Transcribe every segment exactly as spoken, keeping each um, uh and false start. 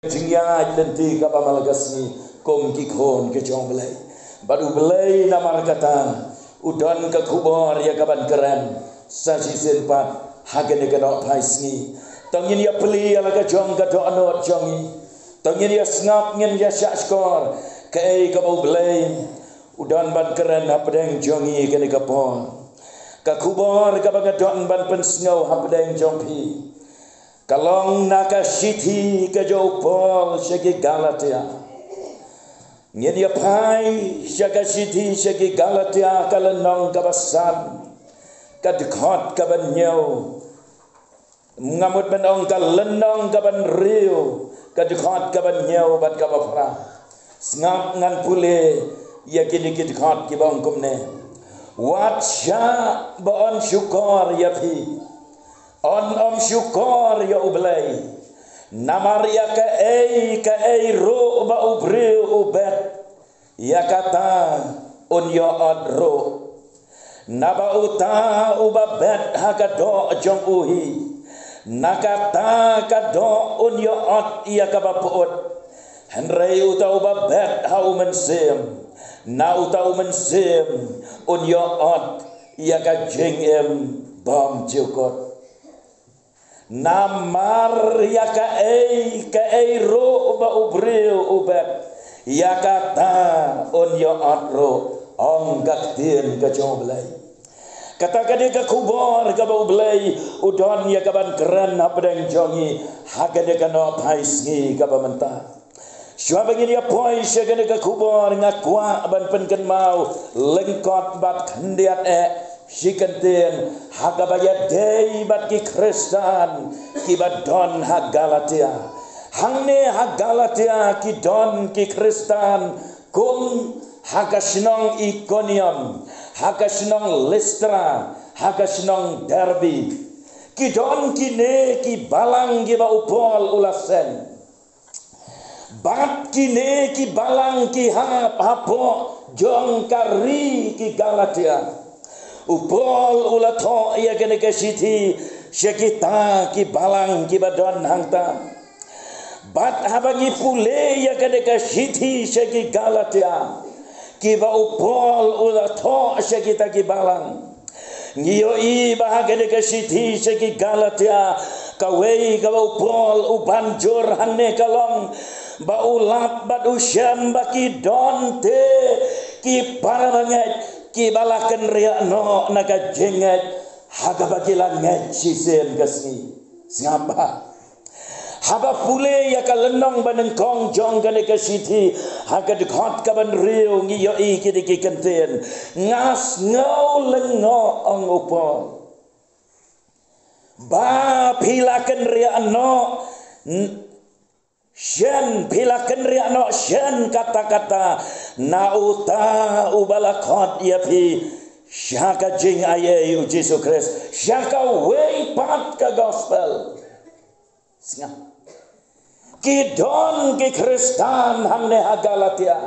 jingïaid lynti kaba man la ka sngi kum ki khun ki jong U Blei. Bad U Blei namar kata u don ka khubor ïa kaban kren sa shisien pat ha kane ka dohphai sngi. To ngin ïa plie ïa la ka jong ka dohnud jong ngi. To ngin ïa sngap, ngin ïa shahshkor kaei kaba U Blei u don ban kren hapdeng jong ngi kane ka por. Ka khubor kaba nga don ban pynsngew hapdeng jong phi ka long na ka shithi ka jong u Paul sha ki Galatia. Ngin ïa phai sha ka shithi sha ki Galatia ka lynnong kaba san, ka dkhot kaba hynñiew. Nga mut ban ong ka lynnong kaba hynriew, ka dkhot kaba hynñiew bad kaba phra. Sngap, ngan pule ïa kine ki dkhot kiba ong kumne. Wat shah ba yn shukor ïa phi, yn ym shukor ïa U Blei. Namar ïa kaei kaei ruh ba u briew u bet, ïa kata un ïoh ot ruh. Naba uta uba bet ha ka doh jong u hi, na kata ka doh un ïoh ot ïa kaba pyut. Hynrei uta uba bet ha U Mynsiem, na uta U Mynsiem un ïoh ot ïa ka jingim bymjukut. Namar ïa kaei kaei ruh ba u briew u bet, ïa kata un ïoh ot ruh, ong ka ktien ka jong U Blei. Kata ka dei ka khubor kaba U Blei u don ïa kaban kren hapdeng jong ngi ha kane ka dohphai sngi kaba mynta. Shuwa ba ngin ïa poi sha kane ka khubor, nga kwah ban pynkynmaw lyngkot bad khyndiat eh shi kyntien ha kaba ïadei bad ki Khristan kiba don ha Galatia. Hangne ha Galatia ki don ki Khristan kum ha ka shnong Ikonium, ha ka shnong Listra, ha ka shnong Derbe. Ki don kine ki balang kiba u Paul u la seng. Bad kine ki balang ki hap hapoh jong ka ri ki Galatia. U Paul u la thoh ïa kane ka shithi sha kita ki balang kiba don hangta. Bad haba ngi pule ïa kane ka shithi sha ki Galatia, kiba u Paul u la thoh sha kita ki balang, ngi ïohi ba ha kane ka shithi sha ki Galatia, kawei kaba u Paul u ban jur hangne ka long ba u lap bad u shem ba ki don te ki para bangeit kiba la kynriah noh na ka jingngeit ha kaba ki la ngeit shisien ka sngi. Sngap bha. Haba pule ïa ka lynnong ba nyngkong jong kane ka shithi, ha ka dkhot kaba hynriew ngi ïohi kine ki kyntien. Nga sngew lyngngoh, ong u Paul, ba phi la kynriah noh, n-, shen, phi la kynriah noh shen katta katta na uta uba la khot ïa phi sha ka jingaiei U Jisu Khrist, sha kawei pat ka gospel. Sngap. Ki don ki Khristan hangne ha Galatia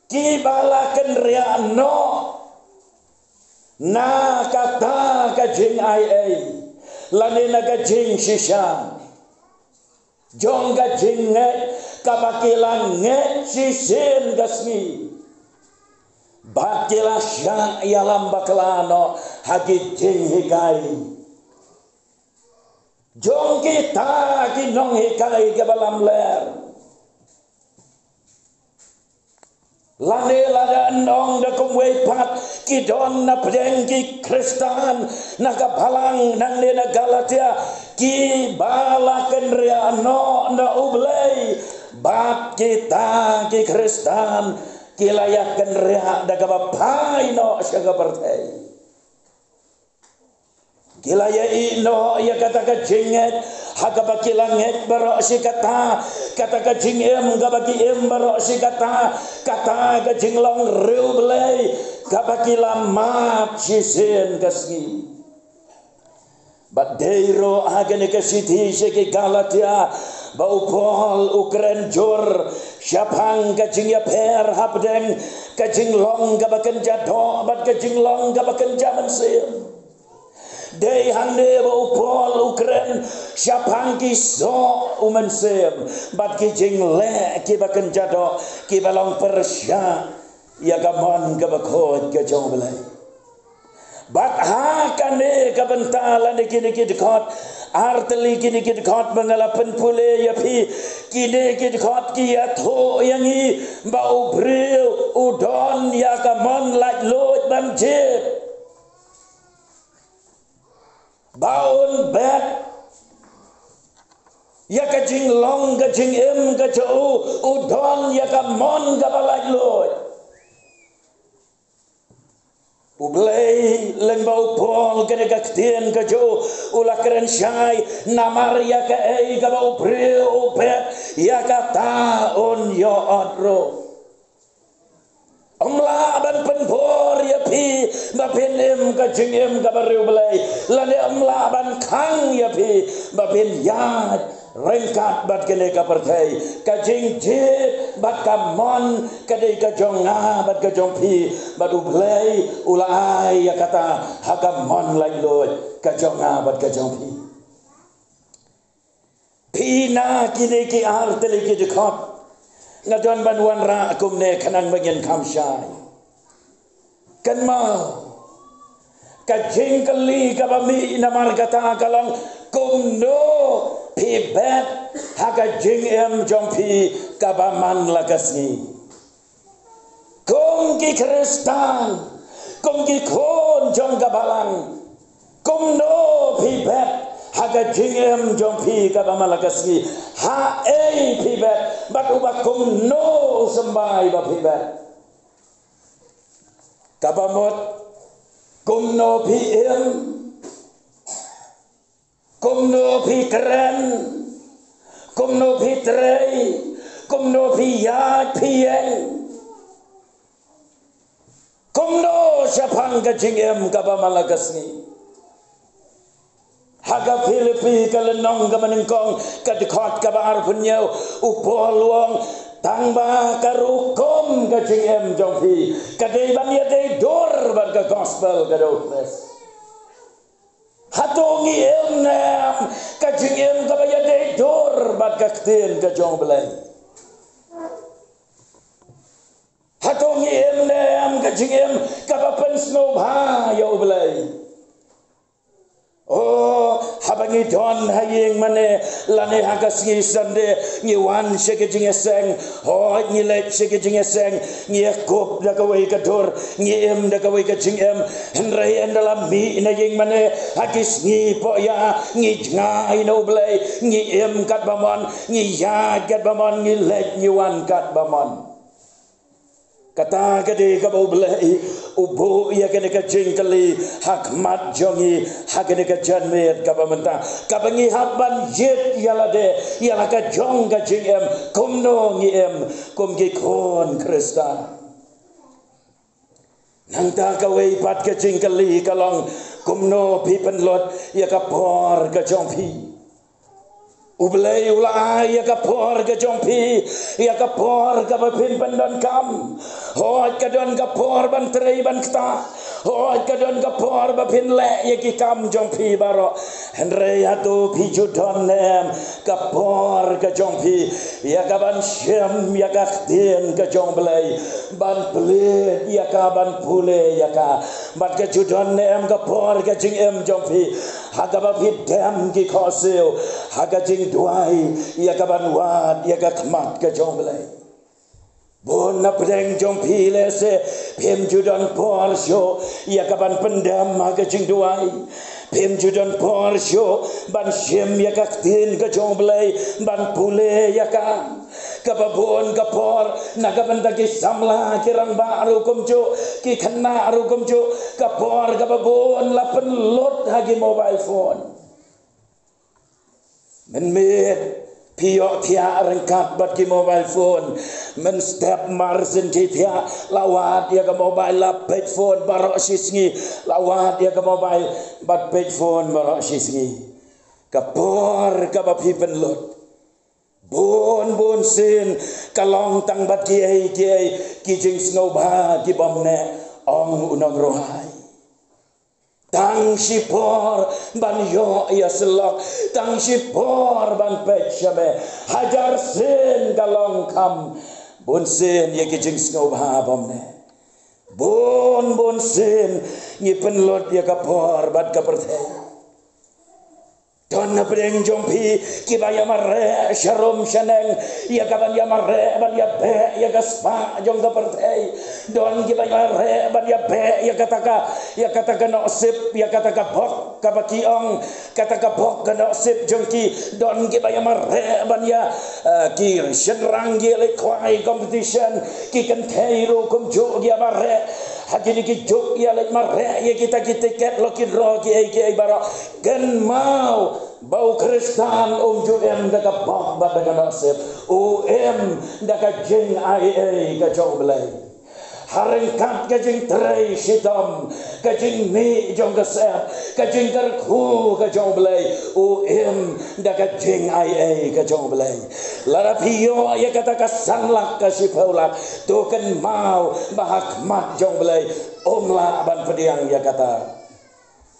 kiba la kynriah noh na kata ka jingaiei lane na ka jingshisha jong ka jingngeit kaba ki la ngeit shisien ka sngi. Bad ki la shah ïalam bakla noh ha ki jinghikai jong kita ki nonghikai kiba lamler. Lane lada nong da kumwei pat, ki don na pdeng ki Khristan na ka balang nangne na Galatia kiba la kynriah noh na U Blei. Bad kita ki Khristan ki la ïa kynriah da kaba phai noh sha ka pyrthei. Ki la ïa ïeh noh ïa kata ka jingngeit ha kaba ki la ngeit baroh shi katta, kata ka jingim kaba ki im baroh shi katta, kata ka jinglong riewblei kaba ki la mad shisien ka sngi. Bad dei ruh ha kane ka shithi sha ki Galatia ba u Paul u kren jur shaphang ka jingïapher hapdeng ka jinglong kaba kynja doh bad ka jinglong kaba kynja mynsiem. Dei hangne ba u Paul u kren shaphang ki soh u mynsiem bad ki jingleh kiba kynja doh kiba long pyrshah ïa ka mon kaba khuid ka jong U Blei. Bad ha kane ka bynta lane kine ki dkhot, ar tylli kine ki dkhot ba nga la pynpule ïa phi, kine ki dkhot ki ïathuh ïa ngi ba u briew u don ïa ka mon laitluid ban jied, ba un bet ïa ka jinglong ka jingim ka jong u, u don ïa ka mon kaba laitluid. U Blei lyngba u Paul, kane ka ktien ka jong u, u la kren shai namar ïa kaei kaba u briew u bet, ïa kata un ïoh ot ruh. Ym lah ban pynbor ïa phi ba phin im ka jingim kaba riewblei, lane ym lah ban khang ïa phi ba phin ïaid ryngkat bad kane ka pyrthei. Ka jingjied bad ka mon ka dei ka jong nga bad ka jong phi, bad U Blei u la ai ïa kata ha ka mon laitluid ka jong nga bad ka jong phi. Phi, na kine ki ar tylli ki dkhot nga don ban wanrah kumne khnang ba ngin kham shai. Kynmaw, ka jingkylli kaba mih namar kata ka long, kumno phi bet ha ka jingim jong phi kaba man la ka sngi. Kum ki Khristan, kum ki khun jong ka Balang, kumno phi bet ha ka jingim jong phi kaba man la ka sngi? Ha ei phi bet, bad uba kumno u symbai ba phi bet? Kaba mut, kumno phi im, kumno phi kren, kumno phi trei, kumno phi ïaid phi ïeng, kumno shaphang ka jingim kaba man la ka sngi. Ha ka Philippi ka lynnong kaba nyngkong, ka dkhot kaba arphew hynñiew, u Paul u ong, tang ba ka rukom ka jingim jong phi ka dei ban ïadei dur bad ka gospel ka jong U Khrist. Hato ngi im ne em ka jingim kaba ïadei dur bad ka ktien ka jong U Blei? Hato ngi im ne em ka jingim kaba pynsngewbha ïa U Blei? Oh, haba ngi don ha ïing mane lane ha ka sngi Sunday, ngi wan sha ka jingïaseng, hooid, ngi leit sha ka jingïaseng, ngi ïakup da kawei ka dur, ngi im da kawei ka jingim. Hynrei ynda la mih na ïing mane, ha ki sngi pohïa, ngi jngai na U Blei, ngi im katba mon, ngi ïaid katba mon, ngi leit ngi wan katba mon. Kata ka dei kaba U Blei u buh ïa kane ka jingkylli ha khmat jong ngi ha kane ka janmiet kaba mynta, kaba ngi hap ban jied ïa lade ïa la ka jong ka jingim, kumno ngi im kum ki khun Khristan. Nangta kawei pat ka jingkylli ka long, kumno phi pynlut ïa ka por ka jong phi? U Blei u la ai ïa ka por ka jong phi, ïa ka por kaba phin pyndonkam. Hooid, ka don ka por ban trei ban ktah. Hooid, ka don ka por ba phin leh ïa ki kam jong phi baroh. Hynrei hato phi ju don ne em ka por ka jong phi ïa ka ban shim ïa ka ktien ka jong U Blei, ban plie ïa ka, ban pule ïa ka? Bad ka ju don ne em ka por ka jingim jong phi ha kaba phi dem ki khohsiew ha ka jingduwai ïa ka ban wad ïa ka khmat ka jong U Blei? Bun na pdeng jong phi lehse phim ju don por shuh ïa ka ban pyndem ha ka jingduwai. Phim ju don por shuh ban shim ïa ka ktien ka jong U Blei, ban pule ïa ka. Kaba bun ka por na ka bynta ki samla ki rangbah ruh kumjuh, ki khynnah ruh kumjuh, ka por kaba bun la pynlut ha ki mobile phone. Mynmiet phi ïohthiah ryngkat bad ki mobile phone. Mynstep mar shen shi thiah la wad ïa ka mobile, la peit phone baroh shi sngi, la wad ïa ka mobile bad peit phone baroh shi sngi. Ka por kaba phi pynlut, bun bun sien ka long tang bad kiei kiei ki jingsngewbha ki bym neh, ong u nongrwai. Tang shipor ban ïoh ïa syllok, tang shipor ban peit sha me. Hajar sien ka long kham, bun sien ïa ki jingsngewbha bymne. Bun bun sien ngi pynlut ïa ka por bad ka pyrthei. Don na pdeng jong phi kiba ïa mareh sharum shaneng ïa kaban ïa mareh ban ïa beh ïa ka spah jong ka pyrthei. Don kiba ïa mareh ban ïa beh ïa kata ka, ïa kata ka nohsip, ïa kata ka bok kaba ki ong kata ka bok ka nohsip jong ki. Don kiba ïa mareh ban ïa, eh, ki shynrang ki leh khwai competition, ki kynthei ruh kumjuh ki ïa mareh. Ha kine ki juk ïa leh mareh ïa kita ki tiket lucky draw ki ei ki ei baroh. Kynmaw ba u Khristan um ju im da ka bok bad da ka nohsip. U im da ka jingai ei ka jong U Blei. Ha ryngkat ka jingtrei shitom, ka jingmih jong ka sep, ka jingkyrkhu ka jong U Blei, u im da ka jingai ei ka jong U Blei. Lada phi ïoh ïa kata ka san lak ka shiphew lak, to kynmaw ba ha khmat jong U Blei um lah ban pdiang ïa kata.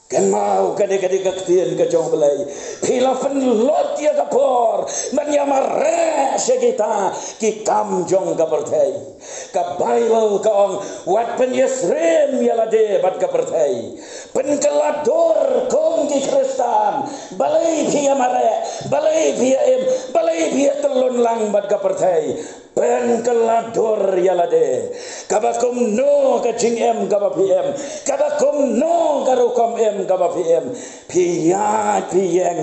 Kynmaw kane ka dei ka ktien ka jong U Blei. Phi la pynlut ïa ka por ban ïa mareh sha kita ki kam jong ka pyrthei. Ka Baibl ka ong, wat pynïasyriem ïa lade bad ka pyrthei. Pynkylla dur kum ki Khristan. Balei phi ïa mareh, balei phi ïa im, balei phi ïa tyllun lang bad ka pyrthei. Pynkylla dur ïa lade. Kaba kumno ka jingim kaba phi im, kaba kumno ka rukom im kaba phi im, phi ïaid phi ïeng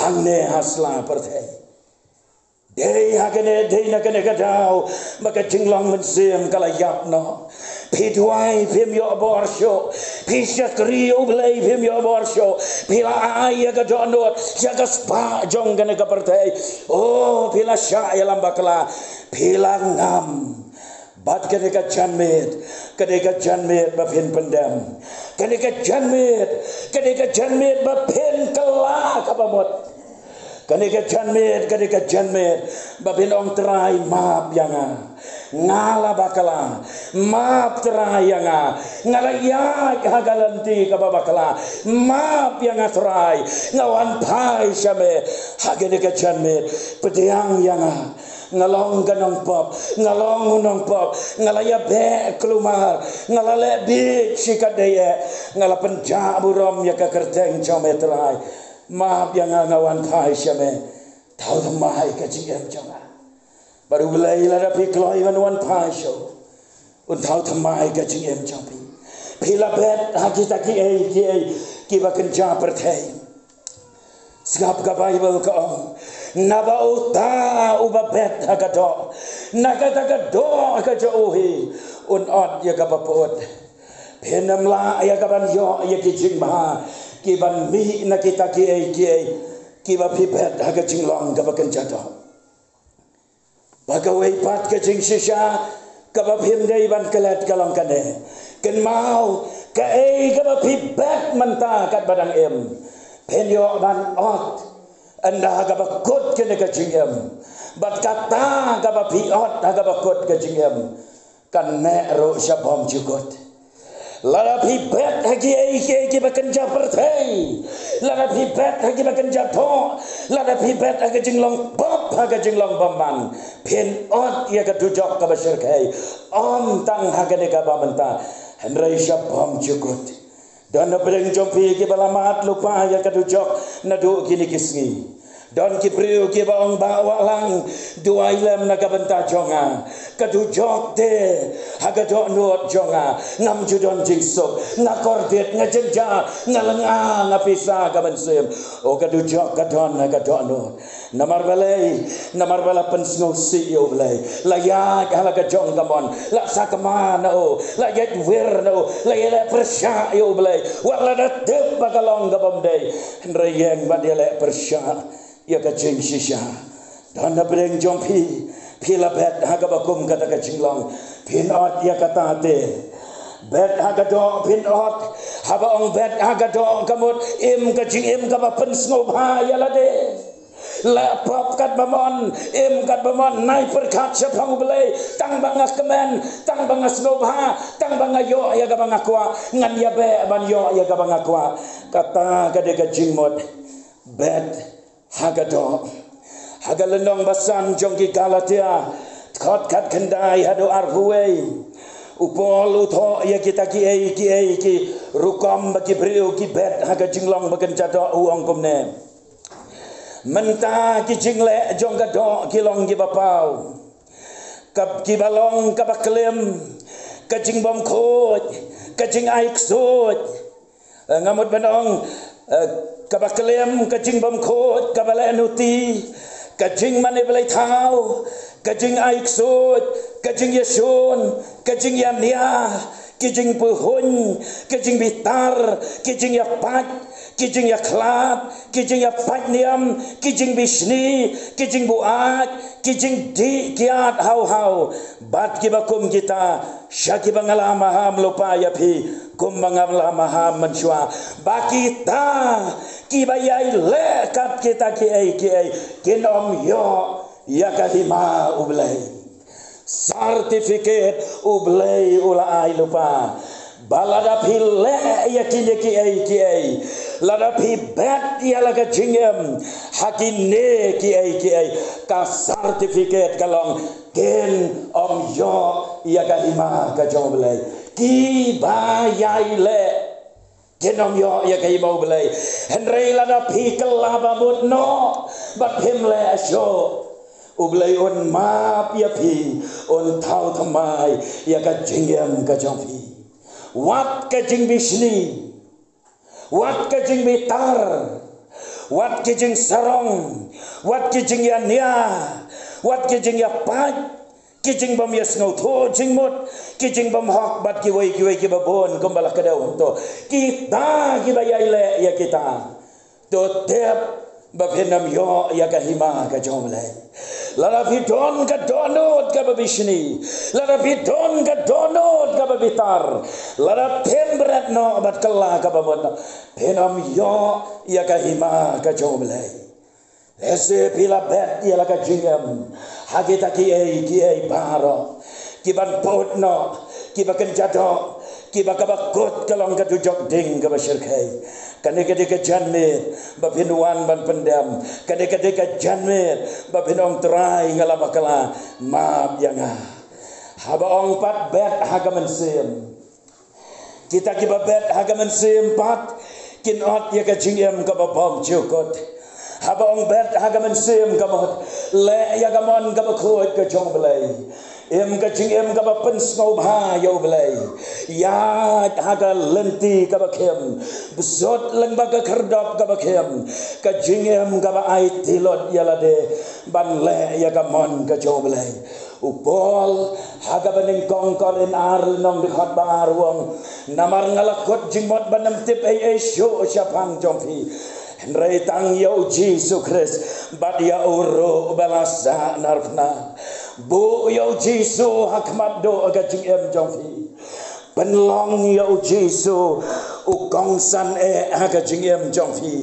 hangne ha sla pyrthei. Dei ha kane, dei na kane ka daw ba ka jinglong mynsiem ka la ïap noh. Phi duwai phim ïoh bor shuh. Phi shakri U Blei phim ïoh bor shuh. Phi la ai ïa ka dohnud sha ka spah jong kane ka pyrthei. Oh, phi la shah ïalam bakla. Phi la ngam bad kane ka janmiet, kane ka janmiet ba phin pyndem. Kane ka janmiet, kane ka janmiet ba phin kylla kaba mut. Kane ka janmiet, kane ka janmiet ba phin ong, Trai, map ïa nga. Nga la bakla. Map, Trai, ïa nga. Nga la ïaid ha ka lynti kaba bakla. Map ïa nga, Trai. Nga wan phai sha me. Ha kane ka janmiet, pdiang ïa nga. Nga long ka nongpop, nga long u nongpop, nga la ïa beh kulmar, nga la leh bieit shi katdei eh, nga la pynjah burom ïa ka kyrteng jong me, Trai. Map ïa nga, nga wan phai sha me. Thaw thymmai ka jingim jong nga. Bad U Blei, lada phi kloi ban wan phai shuh, un thaw thymmai ka jingim jong phi. Phi la bet ha kita kiei kiei kiba kynja pyrthei. Sngap, ka Baibl ka ong, naba uta uba bet ha ka doh, na kata ka doh ka jong u hi, un ot ïa kaba pyut. Phin ym lah ïa kaban ïoh ïa ki jingbha kiban mih na kita kiei kiei kiba phi bet ha ka jinglong kaba kynja doh. Bad kawei pat ka jingshisha kaba phim dei ban klet ka long kane. Kynmaw, kaei kaba phi bet mynta katba dang im, phin ïoh ban ot ynda ha kaba kut kane ka jingim. Bad kata kaba phi ot ha kaba kut ka jingim kan neh ruh sha bymjukut. Lada phi bet ha kiei kiei kiba kynja pyrthei, lada phi bet ha kiba kynja doh, lada phi bet ha ka jinglong pop, ha ka jinglong bymman, phin ot ïa ka dujok kaba shyrkhei. Ym tang ha kane kaba mynta, hynrei sha bymjukut. Don hapdeng jong phi kiba la mad lypa ïa ka dujok naduh kine ki sngi. Don ki briew kiba ong, Bah Wahlang, duwai lem na ka bynta jong nga. Ka dujok te ha ka dohnud jong nga, ngam ju don jingsuk, nga kordit, nga jynjar, nga lynga, nga pisa ka mynsiem. O, ka dujok ka don ha ka dohnud. Namar balei? Namar ba la pynsngewsih ïa U Blei. La ïaid ha la ka jong ka mon, la sakma na u, la ïaid wir na u, la ïaleh pyrshah ïa U Blei. Wat la da tip ba ka long kabym dei, hynrei ïeng bad ïaleh pyrshah ïa ka jingshisha. Don hapdeng jong phi, phi la bet ha kaba kum kata ka jinglong, phin ot ïa kata te. Bet ha ka doh, phin ot. Haba ong bet ha ka doh ka mut im ka jingim kaba pynsngewbha ïa lade. Leh pop katba mon, im katba mon, nai pyrkhat shaphang U Blei, tang ba nga kmen, tang ba nga sngewbha, tang ba nga ïoh ïa kaba nga kwah, ngan ïa beh ban ïoh ïa kaba nga kwah. Kata ka dei ka jingmut bet ha ka doh. Ha ka lynnong ba san jong ki Galatia, dkhot khatkhyndai haduh arphew wei, u Paul u thoh ïa kita kiei kiei ki rukom ba ki briew ki bet ha ka jinglong ba kynja doh, u ong kumne: Mynta ki jingleh jong ka doh ki long kiba paw, ka, kiba long kaba klim, ka jingbymkhuid, ka jingai ksuid. Eh, nga mut ban ong, eh, kaba klim, ka jingbymkhuid, kaba lehnuti, ka jingmane blei thaw, ka jingai ksuid, ka jingïashun, ka jingïania, ki jingpyrhuñ, ki jingbitar, ki jingïapait, ki jingïakhlad, ki jingïapait niam, ki jingbishni, ki jingbuaid, ki jingdih kiad haw haw, bad kiba kum kita, sha kiba nga la maham lypa ïa phi, kumba nga la maham mynshuwa, ba kita kiba ïai leh kat kita kiei kiei kin ym ïoh ïa ka hima U Blei. Certificate U Blei u la ai lypa ba lada phi leh ïa kine kiei kiei, lada phi bet ïa la ka jingim ha kine kiei kiei, ka certificate ka long kin ym ïoh ïa ka hima ka jong U Blei. Kiba ïai leh kin ym ïoh ïa ka hima U Blei. Hynrei lada phi kylla ba mut noh bad phim leh shuh, U Blei un map ïa phi, un thaw thymmai ïa ka jingim ka jong phi. Wat ka jingbishni, wat ka jingbitar, wat ka jingsarong, wat ka jingïania, wat ka jingïapait, ki jingbym ïasngewthuh jingmut, ki jingbymhok bad kiwei kiwei kiba bun kumba la kdew hangto. Kita kiba ïai leh ïa kita, to tip ba phin ym ïoh ïa ka hima ka jong U Blei. Lada phi don ka dohnud kaba bishni, lada phi don ka dohnud kaba bitar, lada phim bret noh bad kylla kaba mut noh, phin ym ïoh ïa ka hima ka jong U Blei. Lehse phi la bet ïa la ka jingim ha kita kiei kiei baroh, kiban put noh, kiba kynja doh, kiba kaba kut ka long ka dujok ding kaba shyrkhei. Kane ka dei ka janmiet ba phin wan ban pyndem. Kane ka dei ka janmiet ba phin ong, Trai, nga la bakla, map ïa nga. Haba ong pat bet ha ka mynsiem, kita kiba bet ha ka mynsiem pat kin ot ïa ka jingim kaba bymjukut. Haba ong bet ha ka mynsiem ka mut, leh ïa ka mon kaba khuid ka jong U Blei. Im ka jingim kaba pynsngewbha ïa U Blei. Ïaid ha ka lynti kaba khim, bsut lyngba ka khyrdop kaba khim. Ka jingim kaba aiti lut ïa lade ban leh ïa ka mon ka jong U Blei. U Paul ha kaba nyngkong Korinth ar lynnong dkhot ba ar u ong, namar nga la kut jingmut ban ym tip ei ei shuh shaphang jong phi, hynrei tang ïa U Jisu Khrist bad ïa u ruh ba la sah narphna. Buh ïa U Jisu ha khmat duh ka jingim jong phi. Pynlong ïa U Jisu u kongsan eh ha ka jingim jong phi.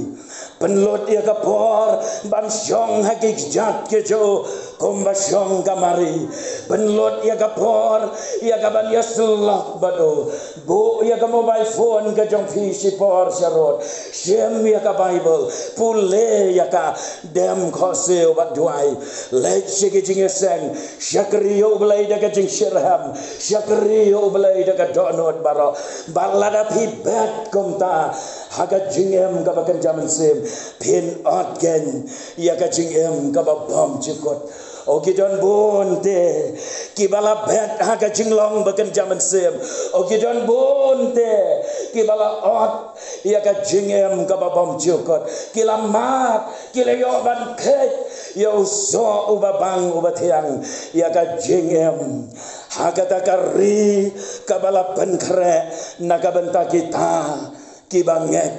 Pynlut ïa ka por ban shong ha ki kjat ki jong u kumba shong ka Mari. Pynlut ïa ka por ïa ka ban ïasyllok bad u. Buh ïa ka mobile phone ka jong phi shipor sharud. Shim ïa ka Baibl, pule ïa ka, dem khohsiew bad duwai. Leit sha ki jingïaseng, shakri ïa U Blei da ka jingshitrhem, shakri ïa U Blei da ka dohnud baroh. Bad lada phi bet kumta ha ka jingim kaba kynja mynsiem, phin ot keiñ ïa ka jingim kaba bymjukut. O ki don bun te kiba la bet ha ka jinglong ba kynja mynsiem. O ki don bun te kiba la ot ïa ka jingim kaba bymjukut. Ki la mad, ki la ïoh ban kheit ïa u soh uba bang uba thiang ïa ka jingim ha kata ka ri kaba la pynkhreh na ka bynta kita kiba ngeit,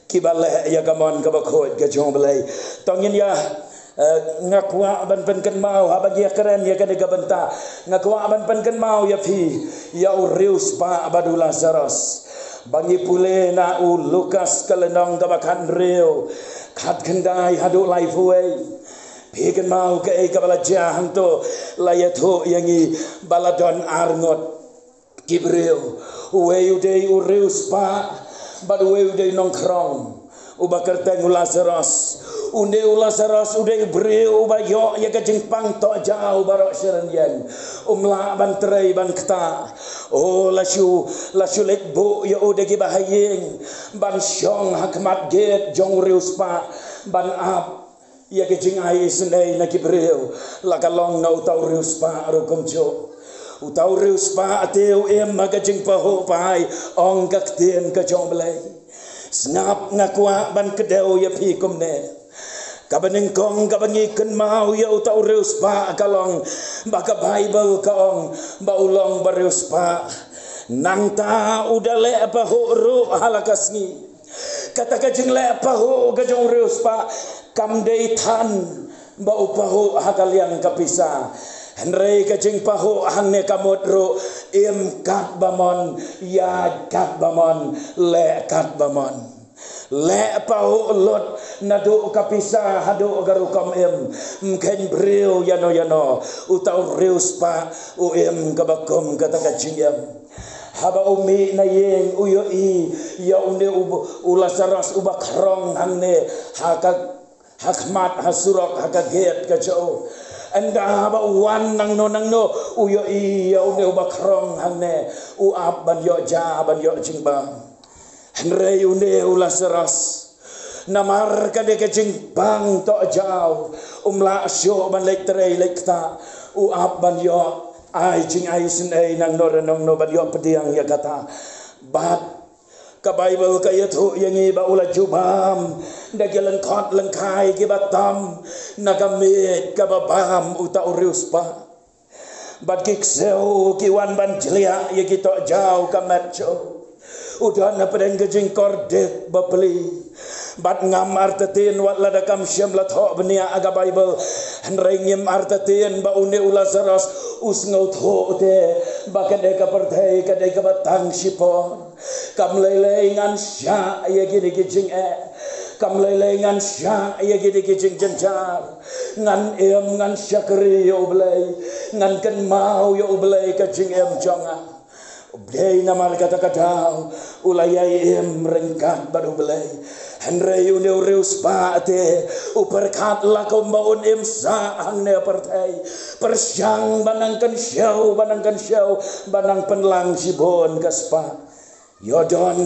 kiba leh ïa ka mon kaba khuid ka jong U Blei. To ngin ïa, eh, nga kwah ban pynkynmaw haba ngi ïakren ïa kane ka bynta. Nga kwah ban pynkynmaw ïa phi ïa u riewspah bad u Lasaros. Ba ngi pule na u Lukas ka lynnong kaba khathynriew, khatkhyndai haduh laiphew wei. Phi kynmaw kaei kaba la jia hangto? La ïathuh ïa ngi ba la don ar ngut ki briew. Uwei u dei u riewspah bad uwei u dei u nongkhrong, uba kyrteng u Lasaros. Une u Lasaros u dei u briew uba ïoh ïa ka jingpang tohjaw baroh shi rynïeng. Um lah ban trei ban ktah. O, la shu, la shu leit buh ïa u da kiba ha ïing ban shong ha khmat gate jong u riewspah ban ap ïa ka jingai isynei na ki briew. La ka long na uta u riewspah ruh kumjuh. Uta u riewspah te u im ha ka jingpahuh pahuh, ong ka ktien ka jong U Blei: Sngap, nga kwah ban kdew ïa phi kumne. Kaba nyngkong kaba ngi kynmaw ïa uta u riewspah ka long ba ka Baibl ka ong ba u long ba riewspah. Nangta u da leh pahuh ruh ha la ka sngi. Kata ka jingleh pahuh ka jong u riewspah kam dei than ba u pahuh ha ka liang ka pisa. Hynrei ka jingpahuh hangne ka mut ruh: im katba mon, ïaid katba mon, leh katba mon. Leh pahuh lut naduh ka pisa haduh ka rukom im. Ym kheiñ briew ïano ïano, uta u riewspah u im kaba kum kata ka jingim. Haba u mih na ïing u ïohi ïa une u, u Lasaros uba khrong hangne ha ka, ha khmat, ha surok, ha ka gate ka jong u. Ynda haba u wan nangno nangno u ïohi ïa une uba khrong hangne, u ap ban ïoh ja, ban ïoh jingbam. Hynrei une u Lasaros, namar kane ka jingpang tohjaw, um lah shuh ban leit trei leit ktah. U ap ban ïoh ai jingai isynei nangno re nangno ban ïoh pdiang ïa kata. Bad ka Baibl ka ïathuh ïa ngi ba u la ju bam da ki lyngkhot lyngkhai kiba tam na ka miej kaba bam uta u riewspah. Bad ki ksew ki wan ban jliah ïa ki tohjaw ka met jong u. U don hapdeng ka jingkordit bapli. Bad ngam artatien, wat lada kam shym la thoh bniah ïa ka Baibl, hynrei ngim artatien ba une u Lasaros u sngewthuh te ba kane ka pyrthei ka dei kaba tang shipor. Kam lei lei ngan shah ïa kine ki jingeh. Kam lei lei ngan shah ïa kine ki jingjynjar. Ngan im, ngan shakri ïa U Blei. Ngan kynmaw ïa U Blei ka jingim jong nga. Dei namar kata ka daw u la ïai im ryngkat bad U Blei. Hynrei une u riewspah te u pyrkhat la kumba un im sah hangne ha pyrthei. Pyrshang ba nang kynshew, ba nang kynshew, ba nang pynlang shibun ka spah. Ïoh don,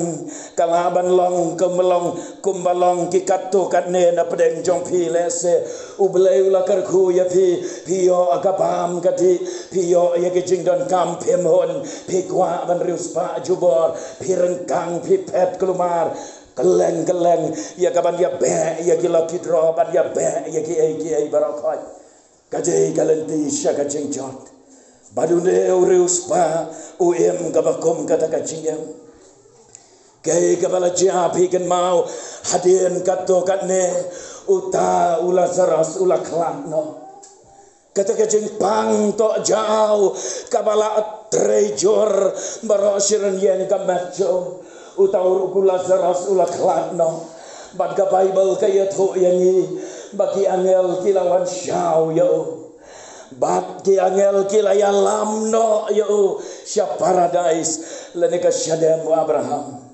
ka lah ban long kumba long, kumba long ki katto katne na pdeng jong phi lehse. U Blei u la kyrkhu ïa phi, phi ïoh ka bam ka dih, phi ïoh ïa ki jingdonkam, phim hun, phi kwah ban riewspah jubor, phi ryngkang, phi phet kulmar. Kylleng kylleng ïa ka ban ïa beh ïa ki lucky draw, ban ïa beh ïa kiei kiei baroh khoit. Ka dei ka lynti sha ka jingjot. Bad une u riewspah u im kaba kum kata ka jingim. Kaei kaba la jia, phi kynmaw, hadien katto katne uta u Lasaros u la khlad noh. Kata ka jingpang tohjaw kaba la trei jur baroh shi rynïeng ka met jong u. Uta u Lasaros u la khlad noh. Bad ka Baibl ka ïathuh ïa ngi ba ki angel ki la wan shaw ïa u. Bad ki angel ki la ïalam noh ïa u sha paradais lane ka shadem u Abraham.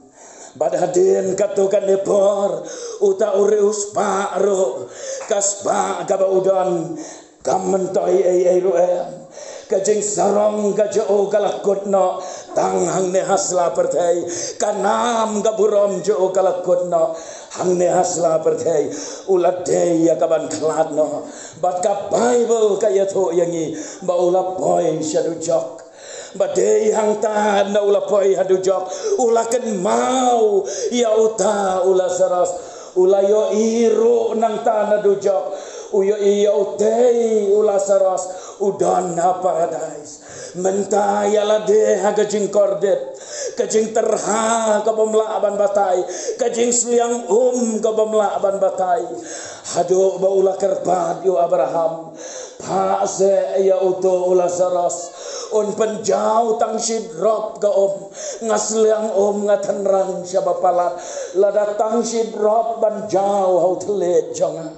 Bad hadien katto katne por, uta u riewspah ruh, ka spah kaba u don kam myntoi ei ei ruh em. Ka jingsarong ka jong u ka la kut noh tang hangne ha sla pyrthei. Ka nam ka burom jong u ka la kut noh hangne ha sla pyrthei. U la dei ïa ka ban khlad noh. Bad ka Baibl ka ïathuh ïa ngi ba u la poi sha dujok. Ba dei hangta na u la poi ha dujok u la kynmaw ïa uta u Lasaros. U la ïohi ruh nangta na dujok. U ïohi ïa utei u Lasaros u don ha paradais. Mynta ïa lade ha ka jingkordit, ka jingtyrha ka bym lah ban batai, ka jingsliang um ka bym lah ban batai. Haduh ba u la kyrpad ïa u Abraham, phah seh ïa uto u Lasaros. Un pynjaw tang shi drop ka um. Nga sliang um, nga tynrang sha ba palat. Lada tang shi drop ban jaw ha u thylliej jong nga.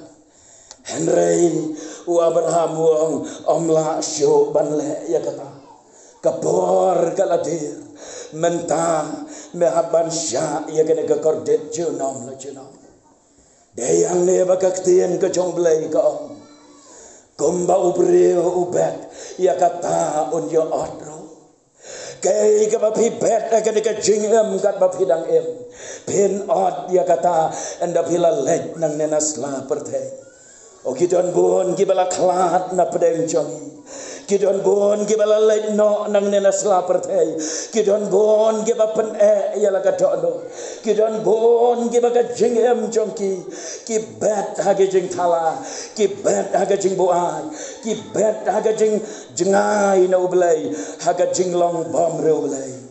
Hynrei u Abraham u ong, ym lah shuh ban leh ïa kata. Ka por ka la dier. Mynta me hap ban shah ïa kane ka kordit junom la junom. Dei hangne ba ka ktien ka jong U Blei ka ong, kumba u briew u bet, ïa kata un ïoh ot ruh. Kaei kaba phi bet ha kane ka jingim katba phi dang im, phin ot ïa kata ynda phi la leit nangne na sla pyrthei. O, ki don bun kiba la khlad na pdeng jong ngi. Ki don bun kiba la leit noh nangne na sla pyrthei. Ki don bun kiba pyneh ïa la ka dohnud. Ki don bun kiba ka jingim jong ki, ki bet ha ka jingthala, ki bet ha ka jingbuaid, ki bet ha ka jing jngai na U Blei, ha ka jinglong bymriewblei.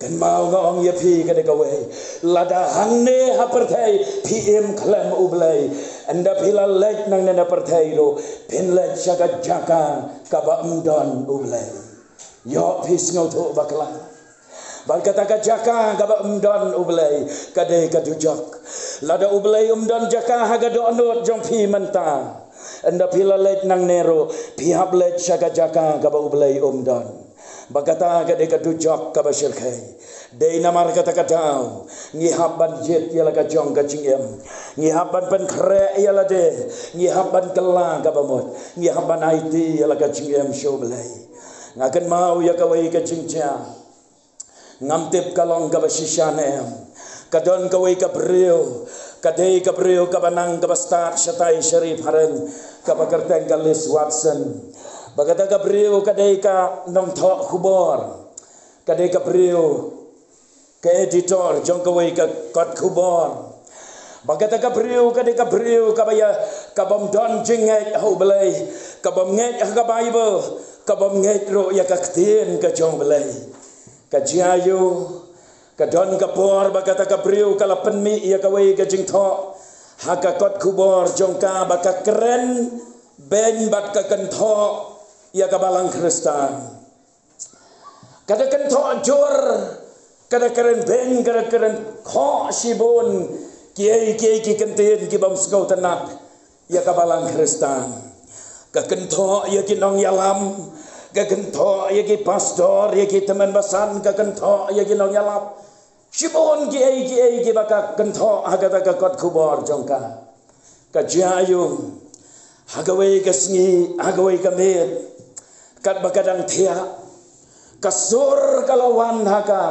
Kynmaw nga ong ïa phi kane kawei, lada hangne ha pyrthei phi im khlem U Blei, ynda phi la leit nangne na pyrthei ruh phin leit sha ka jaka kaba ym don U Blei. Ïoh phi sngewthuh bakla. Bad kata ka jaka kaba ym don U Blei ka dei ka dujok. Lada U Blei um don jaka ha ka dohnud jong phi mynta, ynda phi la leit nangne ruh phi hap leit sha ka jaka kaba U Blei um don. Ba kata ka dei ka dujok kaba shyrkhei. Dei namar kata ka daw ngi hap ban jied ïa la ka jong ka jingim. Ngi hap ban pynkhreh ïa lade. Ngi hap ban kylla kaba mut. Ngi hap ban aiti ïa la ka jingim sha U Blei. Nga kynmaw ïa kawei ka jingjia. Ngam tip ka long kaba shisha ne em. Ka don kawei ka briew, ka dei ka briew kaba nang kaba stad shatai sha ri phareng, kaba kyrteng ka Liz Watson. Ba kata ka briew ka dei ka nongthoh khubor. Ka dei ka briew ka editor jong kawei ka kot khubor. Ba kata ka briew ka dei ka briew kaba ïa, kaba ym don jingngeit ha U Blei, kaba ym ngeit ha ka Baibl, kaba ym ngeit ruh ïa ka ktien ka jong U Blei. Ka jia aïu, ka don ka por ba kata ka briew ka la pynmih ïa kawei ka jingthoh ha ka kot khubor jong ka ba ka kren beiñ bad ka kynthoh ïa ka balang Khristan. Ka da kynthoh jur, ka da kren beiñ, ka da kren khoh shibun kiei kiei ki kyntien ki bym sngewtynnat ïa ka balang Khristan. Ka kynthoh ïa ki nongïalam, ka kynthoh ïa ki pastor, ïa ki tymmen basan, ka kynthoh ïa ki nongïalap. Shibun kiei kiei kiba ka kynthoh ha kata ka kot khubor jong ka. Ka jia aïu, ha kawei ka sngi, ha kawei ka miet, katba ka dang thiah, ka sur ka la wan ha ka.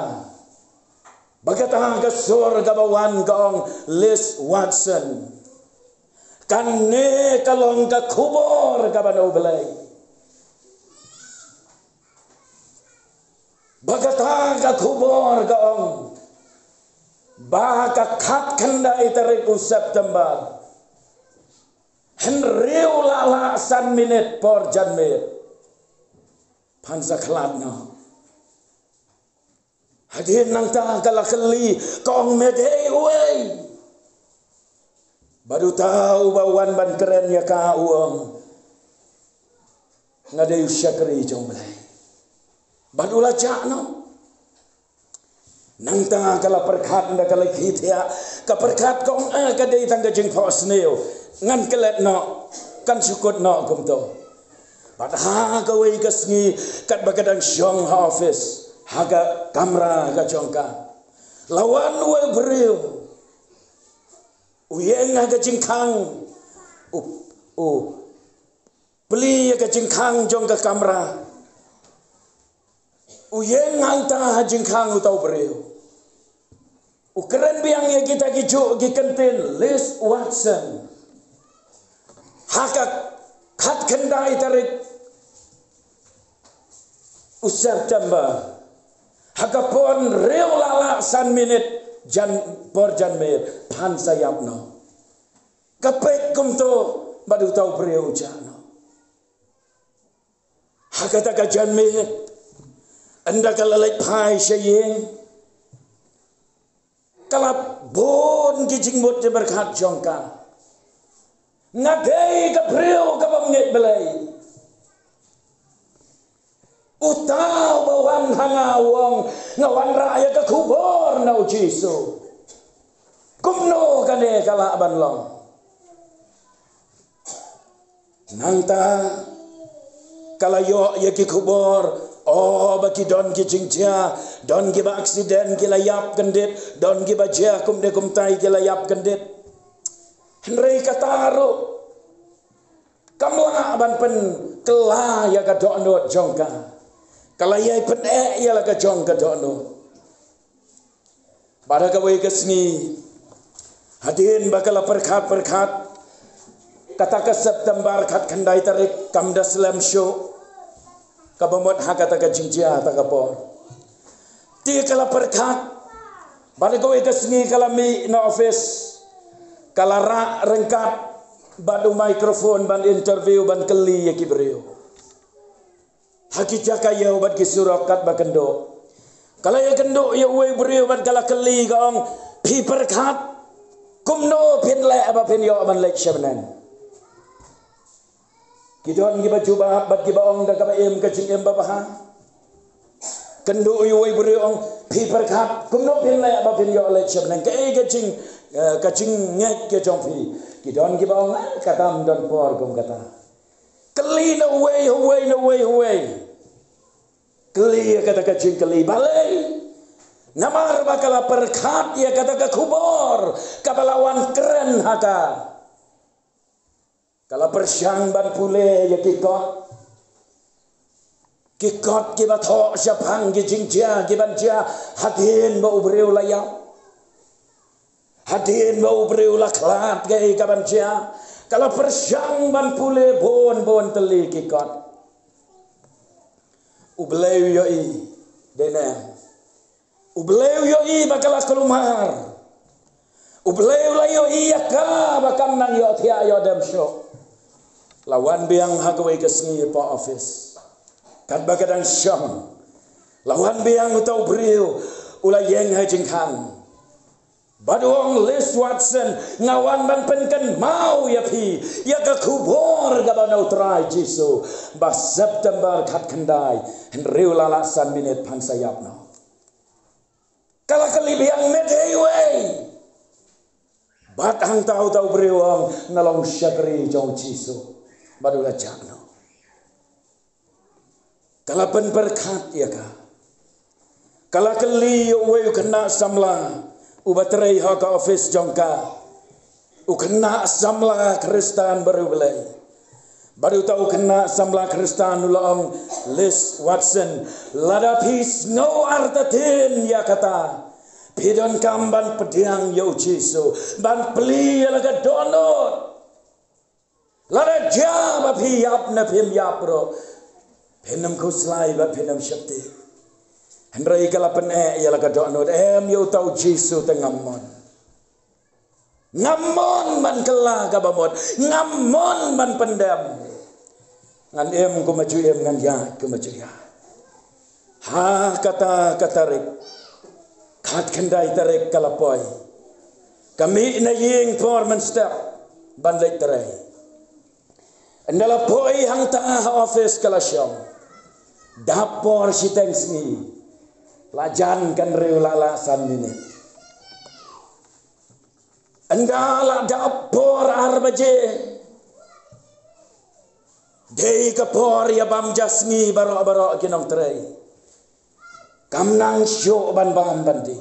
Ba kata ka sur kaba wan ka ong, Liz Watson, kane ka long ka khubor kaba na U Blei. Ba kata ka khubor ka ong ba ka khatkhyndai tarik u September, hynriew la lah san minit por janmiet, phan sa khlad noh. Hadien nangta ka la kylli, ka ong, me dei uei? Bad uta uba wan ban kren ïa ka u ong, nga dei u shakri jong U Blei. Bad u la jah noh. Nangta ka la pyrkhat ynda ka la khie thiah, ka pyrkhat ka ong, eh, ka dei tang ka jingphohsniew. Ngan klet noh, kan shu kut noh kumto. Bad ha kawei ka sngi katba ka dang shong ha office, ha ka kamra ka jong ka, la wan uwei u briew. U ïeng ha ka jingkhang, u, u plie ïa ka jingkhang jong ka kamra. U ïeng hangta ha jingkhang uta u briew. U kren biang ïa kita ki juh ki kyntien Liz Watson. Ha ka khatkhyndai tarik u September, ha ka por hynriew la lah san minit jan, por janmiet, phan sa ïap noh. Ka peit kumto bad uta u briew u jah noh. Ha kata ka janmiet, ynda ka la leit phai sha ïing, ka la bun ki jingmut jingpyrkhat jong ka. Nga dei ka briew ka bym ngeit Blei. Uta uba wan ha nga u ong, nga wanrah ïa ka khubor na U Jisu. Kumno kane ka lah ban long? Nangta ka la ïoh ïa ki khubor, oh, ba ki don ki jingjia, don kiba accident ki la ïap kyndit, don kiba jia kumne kumtai ki la ïap kyndit. Hynrei kata ruh kam lah ban pynkylla ïa ka dohnud jong ka. Ka la ïai pyneh ïa la ka jong ka dohnud. Bad ha kawei ka sngi, hadien ba ka la pyrkhat pyrkhat, kata ka September khatkhyndai tarik kam da slem shuh, kaba mut ha kata ka jingjia ta ka por. Te ka la pyrkhat, bad ha kawei ka sngi ka la mih na office, ka la rah ryngkat bad u microphone ban interview, ban kylli ïa ki briew ha ki jaka ïew bad ki surok katba kynduh. Ka la ïakynduh ïa uwei u briew bad ka la kylli, ka ong, "Phi pyrkhat kumno phin leh ba phin ïoh ban leit sha bneng?" Ki don kiba jubab bad kiba ong da kaba im ka jingim babha. Kynduh ïa uwei u briew, ong, "Phi pyrkhat kumno phin leh ba phin ïoh leit sha bneng? Kaei ka jing, eh, ka jingngeit ka jong phi?" Ki don kiba ong, "Ah, ka tam don por kum kata." Kylli na uwei uwei, na uwei uwei. Kylli ïa kata ka jingkylli. Balei? Namar ba ka la pyrkhat ïa kata ka khubor kaba la wan kren ha ka. Ka la pyrshang ban pule ïa ki kot, ki kot kiba thoh shaphang ki jingjia kiban jia hadien ba u briew la ïap, hadien ba u briew la khlad kaei kaban jia. Ka la pyrshang ban pule bun bun tylli ki kot. U Blei u ïohi, dei ne em? U Blei u ïohi ba ka la kulmar. U Blei u la ïohi ïa ka ba kam nang ïohthiah ïoh dem shuh. La wan biang ha kawei ka sngi hapoh office. Katba ka dang shong, la wan biang uta u briew, u la ïeng ha jingkhang. Bad u ong, "Liz Watson, nga wan ban pynkynmaw ïa phi ïa ka khubor kaba na u Trai Jisu, ba September khatkhyndai, hynriew la lah san minit phan sa ïap noh." Ka la kylli biang, "Me dei uei?" Bad hangta uta u briew u ong, "Nga long shakri jong u Jisu." Bad u la jah noh. Ka la pynpyrkhat ïa ka. Ka la kylli ïa uwei u khynnah samla uba trei ha ka office jong ka. U khynnah samla Khristan bariewblei. Bad uta u khynnah samla Khristan u la ong, "Liz Watson, lada phi sngew artatien ïa kata, phi donkam ban pdiang ïa u Jisu, ban plie ïa la ka dohnud. Lada jia ba phi ïap ne phim ïap ruh, phin ym khuslai bad phin ym sheptieng." Hynrei ka la pyneh ïa la ka dohnud, "Em, ïa uta u Jisu te ngam mon. Ngam mon ban kylla kaba mut, ngam mon ban pyndem. Ngan im kumba ju im, ngan ïaid kumba ju ïaid." Ha kata ka tarik, khatkhyndai tarik ka la poi. Ka mih na ïing por mynstep ban leit trei. Ynda la poi hangta ha office ka la shong. Dap por shiteng sngi, la jan ka hynriew la lah san minit. Ynda la dap por ar baje, dei ka por ïa bam ja sngi baroh baroh ki nongtrei. Kam nang shuh ban bam ban die.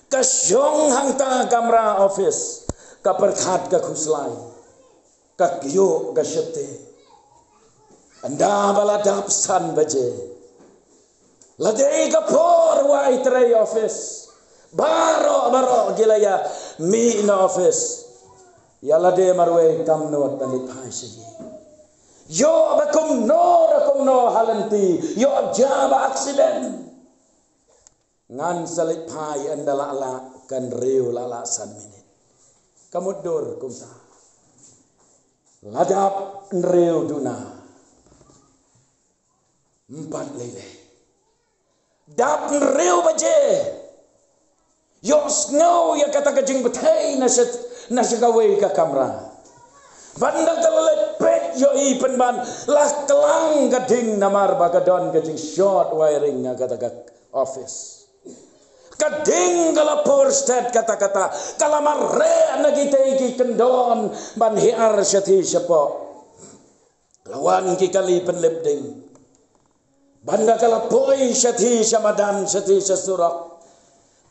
Ka shong hangta kamra office, ka pyrkhat ka khuslai, ka kyiuh ka sheptieng. Ynda ba la dap san baje, la dei ka por wai trei office. Baroh baroh ki la ïa mih na office. Ïa lade marwei kam nud ban leit phai sha ïing. Ïoh ba kumno re kumno ha lynti, ïoh jia ba accident. Ngan sa leit phai ynda la lah ka hynriew la lah san minit. Ka mutdur kumta. La dap hynriew duna. Ym pat lei lei. Dap hynriew baje. Ïohsngew ïa kata ka jingbthei na sha, na sha kawei ka kamra. Bad ynda ka la leit peit ïohi pynban la klang ka ding namar ba ka don ka jingshort wiring ha kata ka office. Ka ding ka la pur stet katta katta, ka la mareh na kitei ki kyndon ban hiar shathie shapoh. La wan ki kali pynlip ding. Bad haba ka la poi shathie sha madan, shathie sha surok,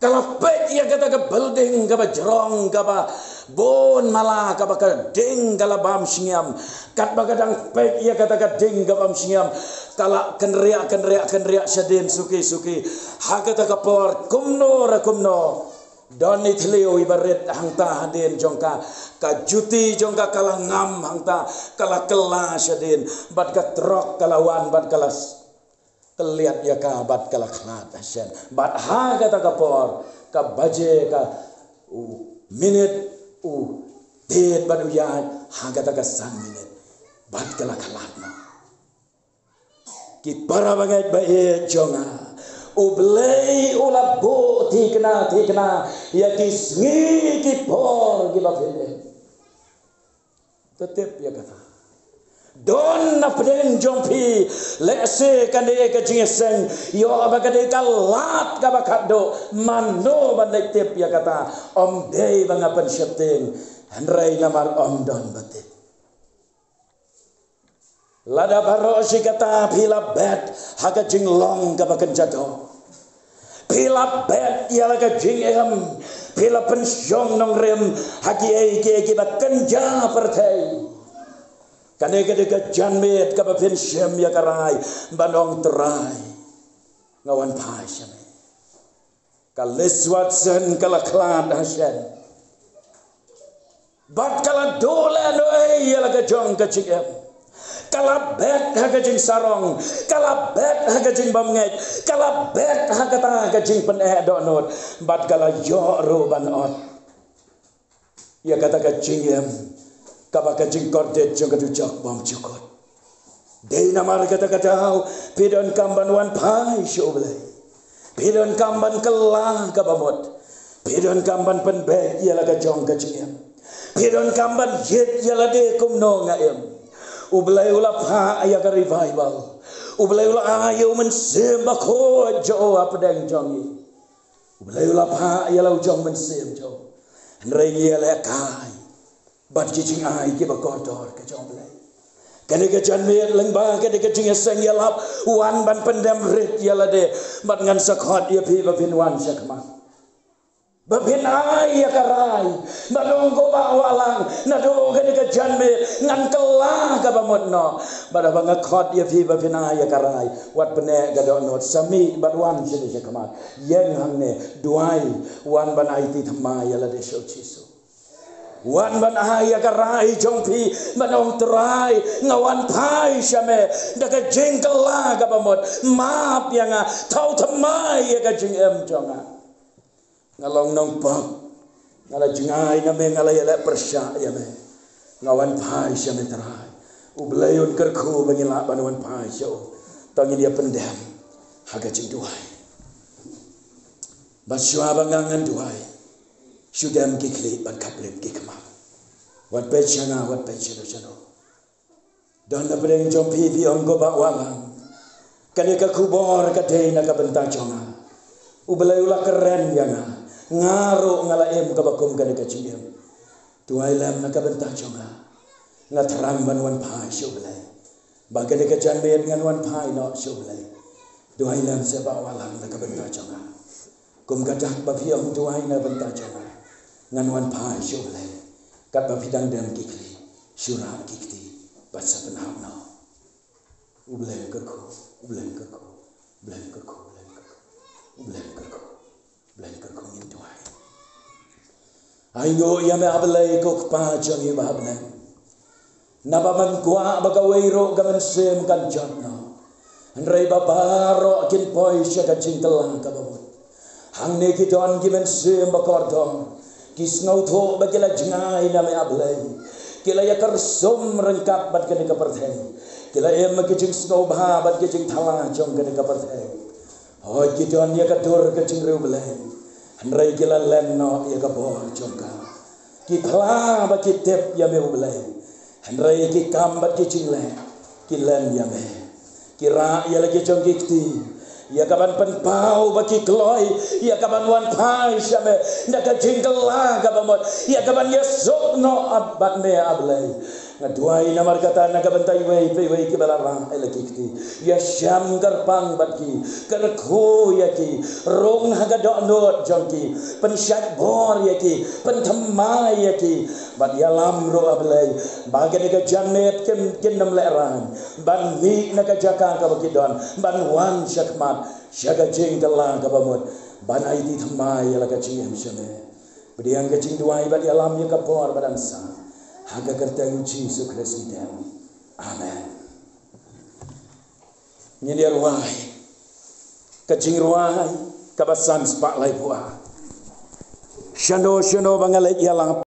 ka la peit ïa kata ka building kaba jrong, kaba bun mala, kaba ka ding ka la bam shngiam. Katba ka dang peit ïa kata ka ding ka bam shngiam, ka la kynriah, kynriah, kynriah shadien suki suki. Ha kata ka por, kumno re kumno, don i thliew iba rit hangta hadien jong ka. Ka juti jong ka ka la ngam hangta, ka la kylla shadien, bad ka trok ka la wan, bad ka la s-, kylliat ïa ka, bad ka la khlad hashen. Bad ha kata ka por, ka baje, ka, u minit, u tied bad u ïaid, ha kata ka san minit, bad ka la khlad noh. Ki para bangeit ba ïeit jong nga, U Blei u la buh thikna thikna ïa ki sngi ki por kiba phin im. To tip ïa kata. Don na pdeng jong phi, lehse kane ka jingïaseng ïoh ba ka dei ka lad kaba khatduh. Mano ban leit tip ïa kata? Ym dei ba nga pynsheptieng, hynrei namar ym don ba tip. Lada baroh shi katta phi la bet ha ka jinglong kaba kynjadong, phi la bet ïa la ka jingim, phi la pynshong nongrim ha kiei kiei kiba kynja pyrthei, kane ka dei ka janmiet kaba phin shim ïa ka rai ban ong, Trai, nga wan phai sha me. Ka list wat shen, ka la khlad hashen. Bad ka la duh lehnohei ïa la ka jong ka jingim. Ka la bet ha ka jingsarong, ka la bet ha ka jingbymngeit, ka la bet ha kata ka jingpyneh dohnud, bad ka la ïoh ruh ban ot ïa kata ka jingim kaba ka jingkordit jong ka dujok bymjukut. Dei namar kata ka daw phi donkam ban wan phai sha U Blei. Phi donkam ban kylla kaba mut. Phi donkam ban pynbeit ïa la ka jong ka jingim. Phi donkam ban ïeit ïa lade kumno nga im. U Blei u la phah ïa ka revival. U Blei u la ai ïa u Mynsiem Bakhuid jong u hapdeng jong ngi. U Blei u la phah ïa la u jong Mynsiem jong u. Hynrei ngi ïalehkai bad ki jingai kiba kordor ka jong U Blei. Kane ka janmiet lyngba kane ka jingïaseng ïalap, wan ban pyndem rit ïa lade. Bad ngan sa khot ïa phi ba phin wan sha khmat, ba phin ai ïa ka rai, ba ngan ong, Ko Bah Wahlang, naduh kane ka janmiet ngan kylla kaba mut noh. Bad haba nga khot ïa phi ba phin ai ïa ka rai, wat pyneh ka dohnud, sa mih bad wan shane sha khmat. Ïeng hangne, duwai, wan ban aiti thymmai ïa lade sha U Jisu. Wan ban ai ïa ka rai jong phi ban ong, Trai, nga wan phai sha me da ka jingkylla kaba mut. Map ïa nga, thaw thymmai ïa ka jingim jong nga. Nga long nongpop, nga la jngai na me, nga la ïaleh pyrshah ïa me. Nga wan phai sha me, Trai. U Blei un kyrkhu ba ngin lah ban wan phai sha u. To ngin ïa pyndem ha ka jingduwai. Bad shuwa ba nga ngan duwai, shu dem ki khlieh bad khaphlip ki khmat. Wat peit sha nga, wat peit shano shano. Don na pdeng jong phi, phi ong, Ko Bah Wahlang, kane ka khubor ka dei na ka bynta jong nga. U Blei u la kren ïa nga. Nga ruh nga la im kaba kum kane ka jingim. Duwai lem na ka bynta jong nga. Nga thrang ban wan phai sha U Blei. Ba kane ka janmiet ngan wan phai noh sha U Blei. Duwai lem seh Bah Wahlang na ka bynta jong nga. Kum ka dak ba phi ong, duwai na ka bynta jong nga. Ngan wan phai sha U Blei. Katba phi dang dem ki khlieh, shu rah ki kti bad sa pynhap noh. U Blei kyrkhu, U Blei kyrkhu, U Blei kyrkhu, U Blei kyrkhu, U Blei kyrkhu, U Blei kyrkhu, ngin duwai. Ainguh ïa me, A Blei, ko Kpa jong ngi ba ha bneng. Naba men kwah ba kawei ruh ka mynsiem kan jot noh, hynrei ba baroh kin poi sha ka jingkylla kaba mut. Hangne ki don ki mynsiem ba kordor, ki sngewthuh ba ki la jngai na me, A Blei. Ki la ïa kyrsum ryngkat bad kane ka pyrthei. Ki la im ha ki jingsngewbha bad ki jingthala jong kane ka pyrthei. Hooid, ki don ïa ka dur ka jingriewblei, hynrei ki la len noh ïa ka bor jong ka. Ki phla ba ki tip ïa me, U Blei, hynrei ki kam bad ki jingleh ki len ïa me. Ki rah ïa la ki jong ki kti ïa ka ban pynpaw ba ki kloi ïa ka ban wan phai sha me da ka jingkylla kaba mut, ïa ka ban ïasuk noh bad me, A Blei. Nga duwai namar kata na ka bynta iwei pa iwei kiba la rah ïa la ki kti. Ïashem kyrpang bad ki, kyrkhu ïa ki, rung ha ka dohnud jong ki, pynshait bor ïa ki, pynthymmai ïa ki, bad ïalam ruh, A Blei, ba kane ka janmiet kin, kin ym lehraiñ ban mih na ka jaka kaba ki don, ban wan shakhmat sha ka jingkylla kaba mut, ban aiti thymmai ïa la ka jingim sha me. Pdiang ka jingduwai bad ïalam ïa ka por ba dang sah, ha ka kyrteng U Jisu Khrist ngi dei. Amen. Ngin ïa rwai ka jingrwai kaba san spah laiphew ar. Shano shano ba nga leit ïalap.